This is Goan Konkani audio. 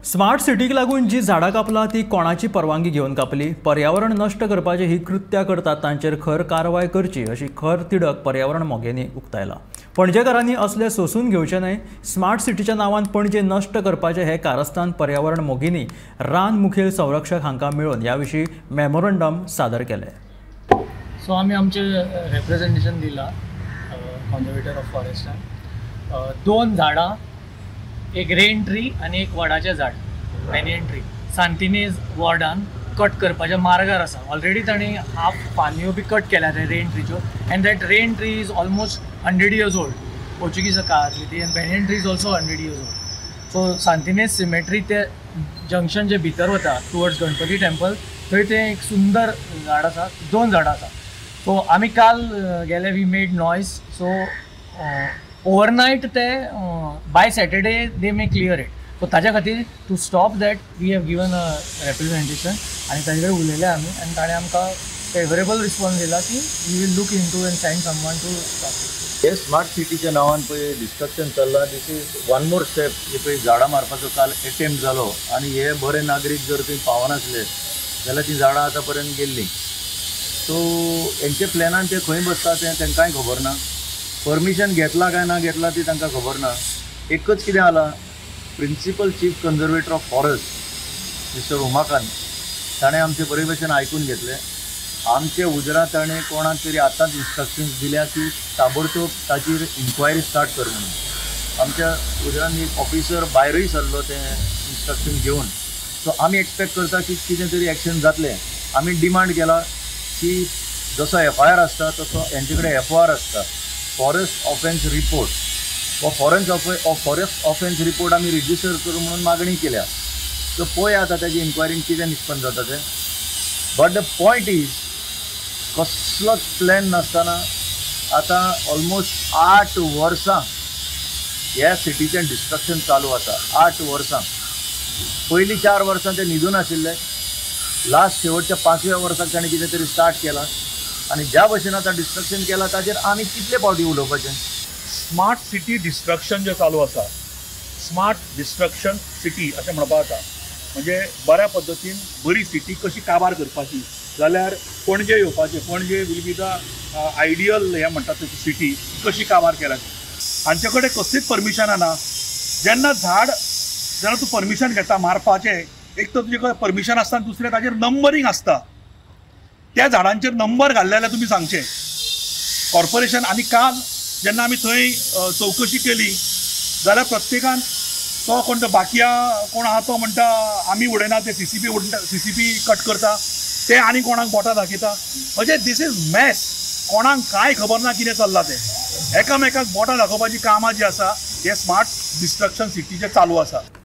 स्मार्ट सिटीक लागून जी झाडां कापला ती कोणाची परवानगी घेवन कापली? पर्यावरण नश्ट करपाची ही कृत्या करतात तांचेर खर कारवाय करची अशी खर तिडक पर्यावरण मोग्यांनी उक्तायला. पणजेकारांनी असले सोसून घेवचे न्हय. स्मार्ट सिटीच्या नांवान पणजे नश्ट करपाचे हे कारस्थान पर्यावरण मोगींनी रान मुखेल संरक्षक हांकां मेळून ह्या विशीं मेमोरंडम सादर केलें. सो आमी आमचें रेप्रेजेंटेशन दिलां कॉन्जर्वेटर ऑफ फॉरेस्टान. दोन झाडां, एक रेन ट्री आनी एक वडाचें झाड, बॅनियन ट्री, सांतिनेज वॉर्डान कट करपाच्या मार्गार आसा. ऑलरेडी तांणी हाफ पानयो बी कट केल्या ते rain ट्रीच्यो, and that rain tree is almost 100 years old, Portuguese काळांतली ती, and banyan tree is also 100 years old. So Santa Inez cemetery ते जंक्शन जे भितर वता टुवर्ड्स गणपती टेम्पल, थंय तें एक सुंदर झाड आसा, दोन झाडां आसा. सो आमी काल गेले, we made noise. So overnight ते by Saturday they may clear it. So ताज्या खातीर to stop that we have given a representation आनी ताजे कडेन उलयले आमी, आनी ताणें आमकां फेवरेबल रिस्पॉन्स दिला की we will look into and send someone to stop it. हे स्मार्ट सिटीच्या नांवान पळय डिस्ट्रक्शन चल्लां. This is one more step. हे पळय झाडां मारपाचो काल एटेम्प्ट जालो आनी हे बरे नागरीक जर थंय पावनासले जाल्यार तीं झाडां आतां पर्यंत गेल्लीं. सो हेंचे प्लॅनान ते खंय बसता तें तांकांय खबर ना. परमिशन घेतलां काय ना घेतलां ती तांकां खबर ना. एकच कितें जालां, principal chief conservator of forest mister Umakant ताणें आमचे बरे भशेन आयकून घेतलें. आमचे हुजरां ताणें कोणाक तरी आतांच इन्स्ट्रक्शन्स दिल्या की ताबडतोब ताचेर इन्क्वायरी स्टार्ट कर म्हणून. आमच्या हुजरान एक ऑफिसर भायरूय सरलो तें इन्स्ट्रक्शन घेवन. सो आमी एक्सपेक्ट करता की कितें तरी एक्शन जातलें. आमी डिमांड केला की जसो एफ I R आसता तसो हेंचे कडेन एफ ओ आर आसता, फॉरेस्ट ऑफेन्स रिपोर्ट. हो फॉरेस्ट ऑफेन्स रिपोर्ट आमी रजिस्टर करूं म्हणून मागणी केल्या. सो पळोवया आतां ताजी इन्क्वायरीन कितें निश्पन्न जाता तें. बट the point is, कसलोच प्लॅन नासतना आतां ऑलमोस्ट 8 वर्सां ह्या सिटीचें डिस्ट्रक्शन चालू आसा. 8 वर्सां, पयलीं 4 वर्सां ते न्हिदून आशिल्ले. लास्ट शेवटच्या 5व्या वर्साक ताणें कितें तरी स्टार्ट केलां आनी ज्या भशेन आतां डिस्ट्रक्शन केलां ताचेर आमी कितले फावटी उलोवपाचें. स्मार्ट सिटी डिस्ट्रक्शन जें चालू आसा, स्मार्ट डिस्ट्रक्शन सिटी अशें म्हणपाक जाता. म्हणजे बऱ्या पद्दतीन बरी सिटी कशी काबार करपाची जाल्यार पणजे येवपाचें. Panaji will be the ideal हें म्हणटा तशी सिटी कशी काबार केल्या. हांचे कडेन कसलीच परमिशनां ना. जेन्ना झाड जेन्ना तूं परमिशन घेता मारपाचें, एक तर तुजे कडेन परमिशन आसता आनी दुसरें ताजेर नंबरींग आसता. त्या झाडांचेर नंबर घाल्ले जाल्यार तुमी सांगचें कॉर्पोरेशन. आनी काल जेन्ना आमी थंय चवकशी केली जाल्यार प्रत्येकान तो कोण तो बाकिया कोण आहा तो म्हणटा आमी उडयना ते सीसीपी उडटा, सीसीपी कट करता, ते आनी कोणाक बोटां दाखयता. म्हणजे this is mess. कोणाक कांय खबर ना कितें चल्लां तें. एकामेकाक बोटां दाखोवपाची कामां जी आसा हे स्मार्ट डिस्ट्रक्शन सिटीचें चालू आसा.